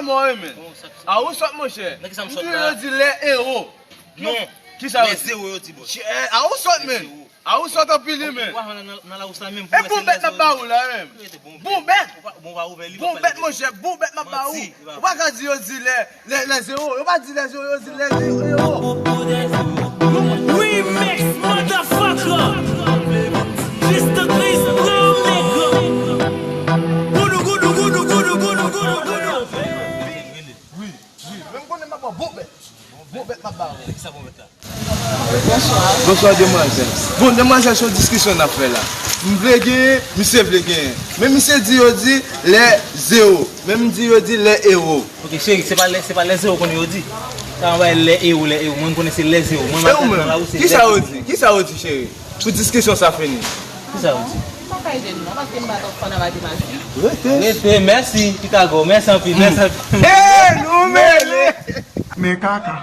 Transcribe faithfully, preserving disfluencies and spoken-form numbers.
Mwen renmen. A ou sòt, monchè. Nan ki sa m sòt la? Yo di lè ewo. Non. Kisa yo di? Lè zewo yo di, bòs. A ou sòt, men. A ou sòt anpil, men. Ou pa nan, nan, nan lawous la menm. E pou bèt nan ba ou la, menm. Bon bèt. Bon bèt, monchè, bon bèt m ap ba ou. Ou pa ka di yo di lè, lè, lè zewo. Yo pa di lè zewo, yo di lè zewo. Remix, motherfucker. Mister Chris Brown, nigga. Gudu, gudu, gudu, gudu. Wi, wi. Men m konnen m ap ba w bon bèt. Bon bèt m ap ba ou. Bonswa. Bonswa, demwazèl. Bon, demwazèl, se yon diskisyon n ap fè la. M vle genyen, misye vle genyen. Men misye di yo di lè zewo. Men m di yo di lè ewo. Ok, cheri, se pa lè, se pa lè zewo konnen yo di. Sa anba lè ewo, lè ewo. Mwen, m konnen se lè zewo. Mwen, e ou menm, kisa yo di? Kisa yo di, cheri? Pou diskisyon sa fini. Kisa yo di? M pa ka ede nou non, paske m pa t ap fè nan matemati. Rete. Rete, mèsi, Pythagore. Mèsi anpil, mèsi anpil. Hey, nou mele! Men kaka.